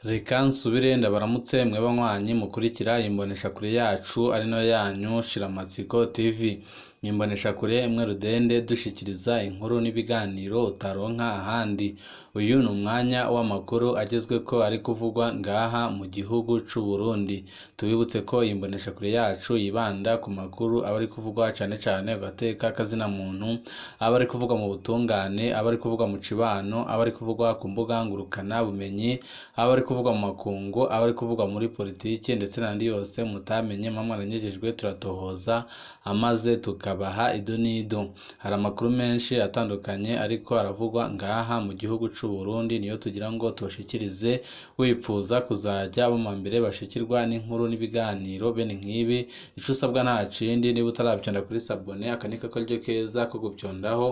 Reka nsubire ndabaramutse mwe banywanyi mukurikira imboneshakure yacu ari nayo yanyu Shiramatsiko TV. Ni imboneshakure imwe rudende dushikiriza inkuru n'ibiganiro utaronka ahandi. Uyu ni umwanya w'amakuru agezweko ari kuvugwa ngaha mu gihugu c'u Burundi. Tubibutse ko iyi mboneshakure yacu yibanda ku makuru aba ari kuvugwa cane cane ku gateka k'azina muntu, aba ari kuvugwa mu butungane, aba ari kuvugwa mu cibano, aba ari kuvugwa ku mbuga ngurukana bumenyi, aba ari kuvugwa mu makungu, aba ari kuvugwa muri politike ndetse n'andi yose mutamenye muba mwaranyejejwe turatohoza amaze tukabaha ido n'ido. Hari amakuru menshi atandukanye ariko aravugwa ngaha mu gihugu c'u Burundi, niyo tugira ngo tubashikirize, wipfuza kuzaja abo mu mbere bashikirwa n'inkuru n'ibiganiro bene nk'ibi, ico usabwa nta kindi niba utaravyonda kuri sabone, aka ni karyo keza ko gupyondaho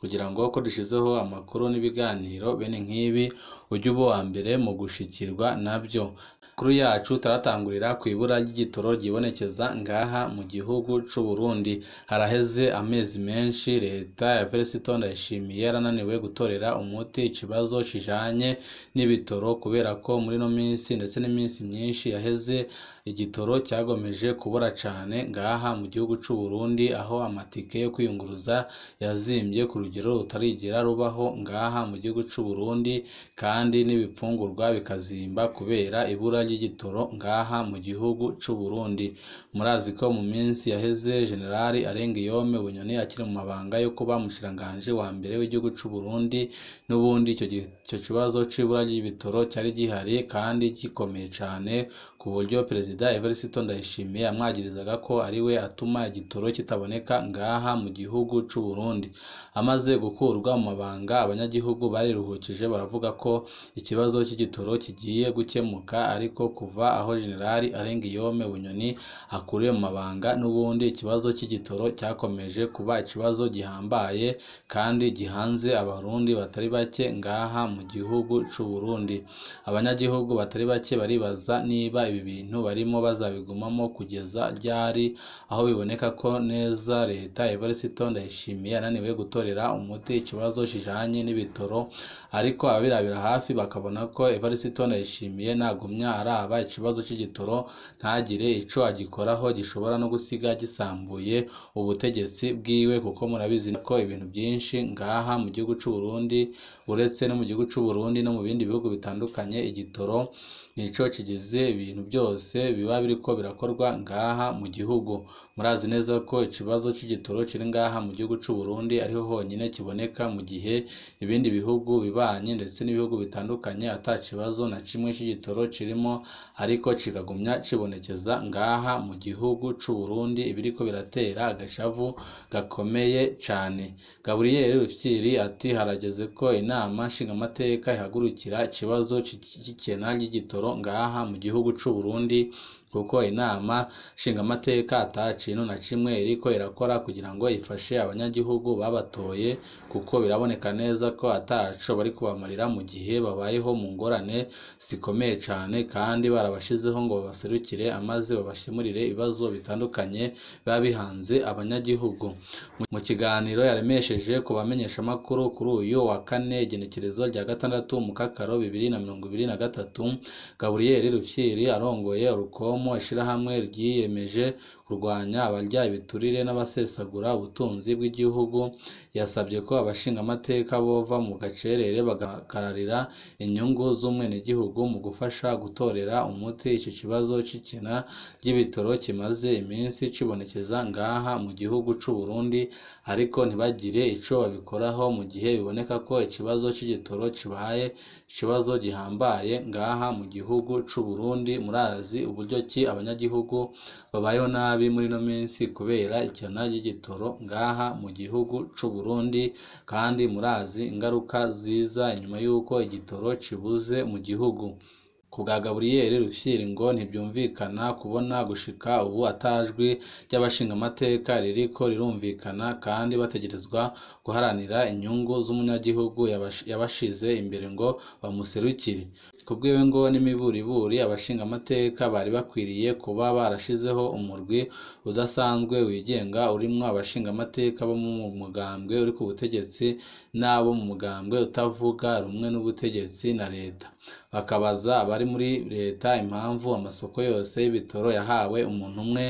kugira ngo ko dushizeho amakuru n'ibiganiro bene nk'ibi ujye uba uwa mbere mu gushikirwa navyo. Amakuru yacu turatangurira kw'ibura ry'igitoro ryibonekeza ngaha mu gihugu c'u Burundi. Haraheze amezi menshi leta ya Felicito Ndayishimiye yarananiwe gutorera umuti ikibazo kijanye n'ibitoro kubera ko muri ino minsi ndetse n'iminsi myinshi yaheze igitoro cyagomeje kubura cane ngaha mu gihugu c'u Burundi, aho amatike yo kwiyunguruza yazimvye ku rugero rutarigera rubaho ngaha mu gihugu c'u Burundi, kandi n'ibifungurwa bikazimba kubera ibura ry'igitoro ngaha mu gihugu c'u Burundi. Murazi ko mu minsi yaheze Generali Arengiyome Bunyoni akiri mu mabanga yo kuba umushikiranganji wa mbere w'igihugu c'u Burundi, n'ubundi ico kibazo c'ibura ry'ibitoro cari gihari kandi gikomeye cane, ku buryo Perezida Evariste Ndayishimiye yamwagirizaga ko ariwe atuma igitoro kitaboneka ngaha mu gihugu c'u Burundi. Amaze gukurwa mu mabanga, abanyagihugu bariruhukije baravuga ko ikibazo c'igitoro kigiye gukemuka, ariko kuva aho Generali Arengiyome Bunyoni akuriwe mu mabanga, n'ubundi ikibazo c'igitoro cyakomeje kuba ikibazo gihambaye kandi gihanze abarundi batari bake ngaha mu gihugu c'u Burundi. Abanyagihugu batari bake baribaza niba ibi bintu barimo bazabigumamo kugeza ryari, aho biboneka ko neza leta Evariste Ndayishimiye yananiwe gutorera umuti ikibazo kijanye n'ibitoro, ariko ababirabira hafi bakabona ko Evariste Ndayishimiye nagumya araba ikibazo c'igitoro ntagire ico agikoraho gishobora no gusiga gisambuye ubutegetsi bwiwe, kuko murabizi ko ibintu byinshi ngaha mu gihugu c'u Burundi, uretse no mu gihugu c'u Burundi no mu bindi bihugu bitandukanye, igitoro nico kigize ibintu byose biba biriko birakorwa ngaha mu gihugu. Murazi neza ko ikibazo c'igitoro kiri ngaha mu gihugu c'u Burundi ariho honyine kiboneka, mu gihe ibindi bihugu bibanye ndetse n'ibihugu bitandukanye ata kibazo na kimwe c'igitoro kirimo, ariko kikagumya cibonekeza ngaha mu gihugu c'u Burundi, ibiriko biratera agashavu gakomeye cane. Gaburiyeri Rufyiri ati harageze ko inama nshingamateka ihagurukira ikibazo c'ikena ry'igitoro ngaha mu gihugu c'u Burundi, kuko inama nshingamateka ata kintu na kimwe iriko irakora kugira ngo ifashe abanyagihugu babatoye, kuko biraboneka neza ko ataco bari kubamarira mu gihe babayeho mu ngorane zikomeye cane, kandi barabashizeho ngo babaserukire amaze babakemurire ibibazo bitandukanye biba bihanze abanyagihugu. Mu kiganiro yaremesheje ku bamenyeshamakuru kuri uyu wa kane igenekerezo rya 6 Mukakaro 2023, Gaburiyeri Rufyiri arongoye Urukomo, ishirahamwe ryiyemeje kurwanya abarya ibiturire n'abasesagura ubutunzi bw'igihugu, yasabye ko abashingamateka bova mu gacerere bagahagararira inyungu z'umwenegihugu mu gufasha gutorera umuti ico kibazo c'ikena ry'ibitoro kimaze iminsi cibonekeza ngaha mu gihugu c'u Burundi, ariko ntibagire ico babikoraho mu gihe biboneka ko ikibazo c'igitoro kibaye ikibazo gihambaye ngaha mu gihugu c'u Burundi. Murazi uburyo ki abanyagihugu babayeho nabi muri ino minsi kubera ikena ry'igitoro ngaha mu gihugu c'u Burundi, kandi murazi ingaruka ziza inyuma y'uko igitoro kibuze mu gihugu. Ku bwa Gaburiyeri Rufyiri ngo ntibyumvikana kubona gushika ubu atajwi ry'abashingamateka ririko rirumvikana, kandi bategerezwa guharanira inyungu z'umunyagihugu yabashize imbere ngo bamuserukire. Ku bwiwe ngo n'imiburiburi abashingamateka bari bakwiriye kuba barashizeho umurwi udasanzwe wigenga urimwo abashingamateka bo mu mugambwe uri ku butegetsi n'abo mu mugambwe utavuga rumwe n'ubutegetsi na leta, bakabaza abari muri leta impamvu amasoko yose y'ibitoro yahawe umuntu umwe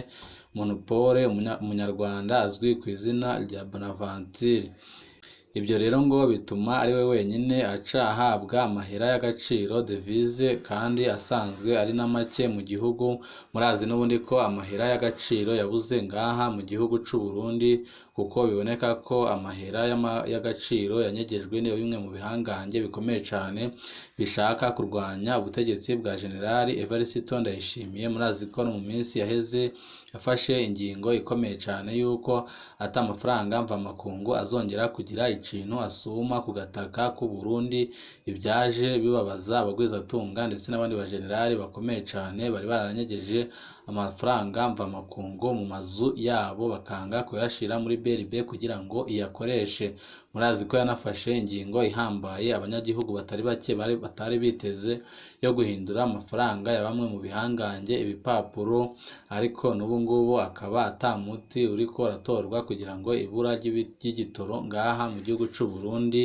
Monopole umunyarwanda azwi ku izina rya Bonaventure. Ibyo rero ngo bituma ari we wenyine aca ahabwa amahera y'agaciro devise kandi asanzwe ari na make mu gihugu. Murazi n'ubundi ko amahera y'agaciro yabuze ngaha mu gihugu c'u Burundi, kuko biboneka ko amahera y'agaciro yanyegejwe ni bimwe mu bihangange bikomeye cane bishaka kurwanya ubutegetsi bwa General Evariste Ndayishimiye. Murazi ko no mu minsi yaheze yafashe ingingo ikomeye cane yuko ata amafaranga mvamakungu azongera kugira ikintu asuma ku gataka k'u Burundi, ibyaje bibabaza abagwizatunga ndetse n'abandi bajenerali bakomeye cane bari baranyegeje amafaranga mvamakungu mu mazu yabo bakanga kuyashira muri BRB kugira ngo iyakoreshe. Murazi ko yanafashe ingingo ihambaye abanyagihugu batari bake batari biteze yo guhindura amafaranga ya bamwe mu bihangange ibipapuro, ariko n'ubu ngubu akaba ata muti uriko uratorwa kugira ngo ibura ry'igitoro ngaha mu gihugu c'u Burundi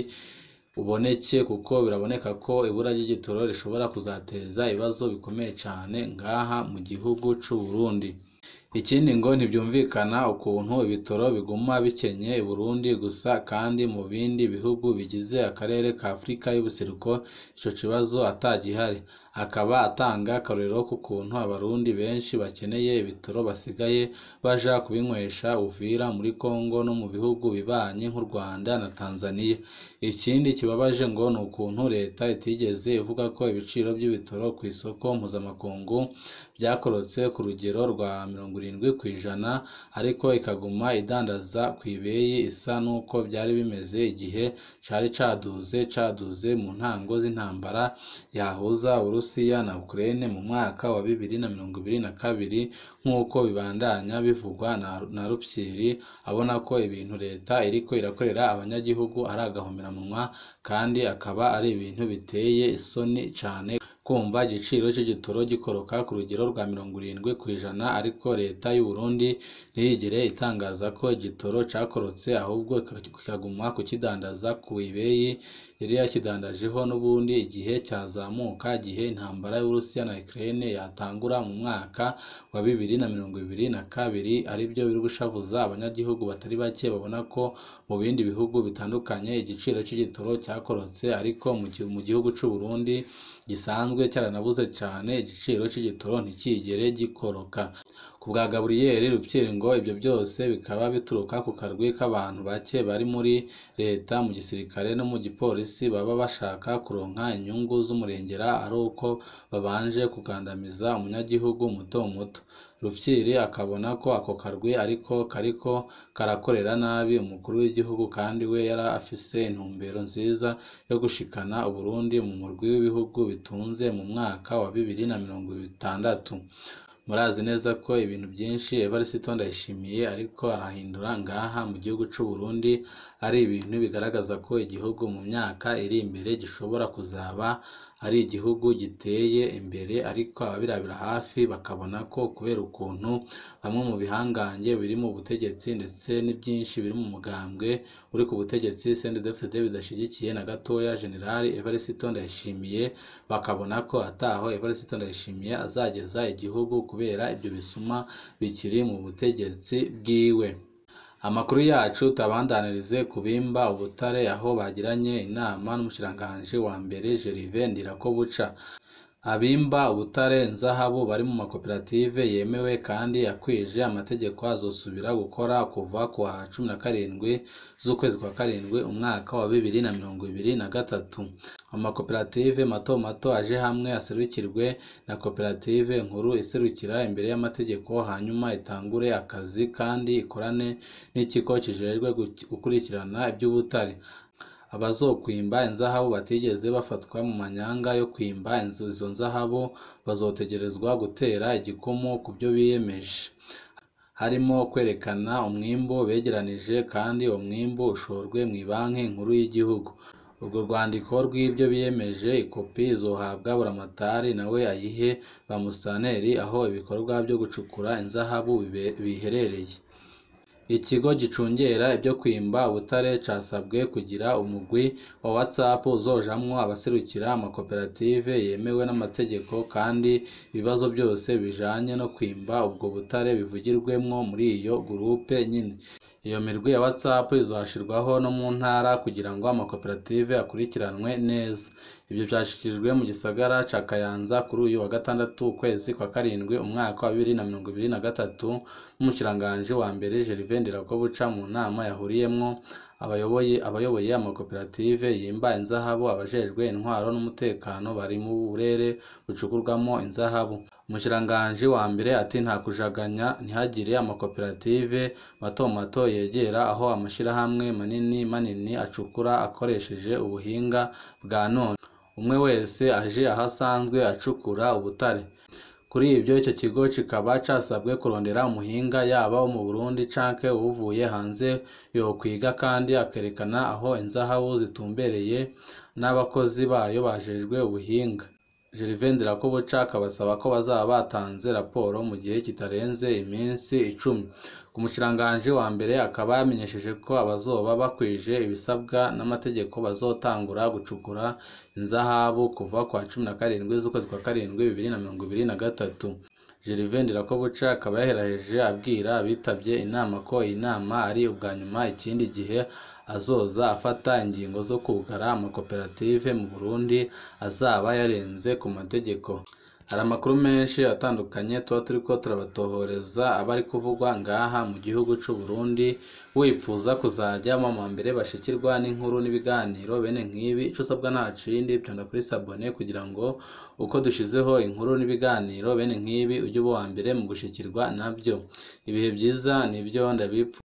uboneke, kuko biraboneka ko ibura ry'igitoro rishobora kuzateza ibibazo bikomeye cane ngaha mu gihugu c'u Burundi. Ikindi ngo ntibyumvikana ukuntu ibitoro biguma bikenye i Burundi gusa kandi mu bindi bihugu bigize akarere ka Afurika y'ubuseruko ico kibazo atagihari. Akaba atanga akarorero k'ukuntu abarundi benshi bakeneye ibitoro basigaye baja kubinywesha Uvira muri Kongo no mu bihugu bibanyi nk'u Rwanda na Tanzania. Ikindi kibabaje ngo ni ukuntu leta itigeze ivuga ko ibiciro by'ibitoro ku isoko mpuzamakungu byakorotse ku rugero rwa 70%, ariko ikaguma idandaza ku ibeyi isa n'uko byari bimeze igihe cari caduze mu ntango z'intambara yahuza Uburusiya na Ukraine mu mwaka wa 2022, nk'uko bibandanya bivugwa na Rupyiri, abona ko ibintu leta iriko irakorera abanyagihugu ari agahomamunwa kandi akaba ari ibintu biteye isoni cane kumva igiciro c'igitoro gikoroka ku rugero rwa 70%, ariko leta y'u Burundi ntiyigere itangaza ko igitoro cakorotse, ahubwo ikaguma kukidandaza ku ibeyi yari yakidandajeho n'ubundi igihe cyazamuka, igihe intambara y'Uburusiya na Ukraine yatangura mu mwaka wa 2022, aribyo biri gushavuza abanyagihugu batari bake babona ko mu bindi bihugu bitandukanye igiciro c'igitoro cyakorotse, ariko mu gihugu c'u Burundi gisanzwe cyaranabuze cane igiciro c'igitoro ntikigere gikoroka. Ku bwa Gaburiyeri Rupyiri ngo ibyo byose bikaba bituruka ku karwi k'abantu bake bari muri leta, mu gisirikare no mu gipolisi baba bashaka kuronka inyungu z'umurengera ari uko babanje kugandamiza umunyagihugu muto muto. Rufyiri akabona ko ako karwi ariko kariko karakorera nabi umukuru w'igihugu kandi we yari afise intumbero nziza yo gushikana Uburundi mu murwi w'ibihugu bitunze mu mwaka wa 2060. Murazi neza ko ibintu byinshi Evariste Ndayishimiye ariko arahindura ngaha mu gihugu c'u Burundi ari ibintu bigaragaza ko igihugu mu myaka iri imbere gishobora kuzaba ari igihugu giteye imbere, ariko ababirabira hafi bakabona ko kubera ukuntu bamwe mu bihangange biri mu butegetsi ndetse n'ibyinshi biri mu mugambwe uri ku butegetsi CNDD-FDD bidashigikiye na gatoya General Evariste Ndayishimiye, bakabona ko ataho Evariste Ndayishimiye azageza igihugu kubera ibyo bisuma bikiri mu butegetsi bwiwe. Amakuru yacu tabandanirize kubimba ubutare aho bagiranye inama n'umushikiranganji wa mbere Gervais Ndirakobuca. Abimba ubutare nzahabu bari mu makoperative yemewe kandi akwije amategeko azosubira gukora kuva ku wa 17 z'ukwezi kwa karindwi umwaka wa 2023. Amakoperative mato mato aje hamwe aserukirwe na koperative nkuru iserukira imbere y'amategeko, hanyuma itangure akazi kandi ikorane n'ikigo kijejwe gukurikirana iby'ubutare. Abazokwimba inzahabu batigeze bafatwa mu manyanga yo kwimba izo nzahabu bazotegerezwa gutera igikumu ku byo biyemeje, harimo kwerekana umwimbu begeranije kandi uwo mwimbu ushorwe mw'ibanki nkuru y'igihugu. Urwo rwandiko rw'ibyo biyemeje ikopi izohabwa Buramatari nawe ayihe ba musitanteri aho ibikorwa byo gucukura inzahabu biherereye. Ikigo gicungera ibyo kwimba ubutare casabwe kugira umugwi wa WhatsApp uzojamwo abaserukira amakoperative yemewe n'amategeko kandi ibibazo byose bijanye no kwimba ubwo butare bivugirwemwo muri iyo gurupe nyene. Iyo mirwi ya WhatsApp izoshirwaho no mu ntara kugira ngo amakoperative akurikiranwe neza. Ibyo vyashikirijwe mu gisagara ca Kayanza kuri uyu wa gatandatu ukwezi kwa karindwi umwaka wa 2023 n'umushikiranganji wa mbere Gervais Ndirakobuca mu nama yahuriyemwo abayoboye amakoperative yimba inzahabu, abajejwe intwaro n'umutekano bari mu burere bucukurwamwo inzahabu. Umushikiranganji wa mbere ati nta kujaganya, ntihagire amakoperative mato mato yegera aho amashirahamwe manini manini acukura akoresheje ubuhinga bwa none. Umwe wese aje aho asanzwe acukura ubutare. Kuri ibyo ico kigo kikaba casabwe kurondera umuhinga yaba wo mu Burundi canke uwuvuye hanze yokwiga kandi akerekana aho inzahabu zitumbereye n'abakozi bayo bajejwe ubuhinga. Gervais Ndirakobuca akabasaba ko bazaba batanze raporo mu gihe kitarenze iminsi 10. Ku mushikiranganji wa mbere akaba yamenyesheje ko abazoba bakwije ibisabwa n'amategeko bazotangura gucukura inzahabu kuva kwa 17 z'ukwezi kwa karindwi 2023. Gervais Ndirakobuca akaba yaheraheje abwira abitavye inama ko iyi nama ari ubwa nyuma, ikindi gihe azoza afata ingingo zo kugara amakoperative mu Burundi azaba yarenze ku mategeko. Hari amakuru menshi atandukanye tuba turiko turabatohoreza aba ari kuvugwa ngaha mu gihugu c'u Burundi. Wipfuza kuzajya mu mbere bashikirwa n'inkuru n'ibiganiro bene nk'ibi, ico usabwa nta kindi, vyonda kuri sabone kugira ngo uko dushizeho inkuru n'ibiganiro bene nk'ibi ujye uba uwa mbere mu gushikirwa navyo. Ibihe vyiza nivyo ndabipfuza.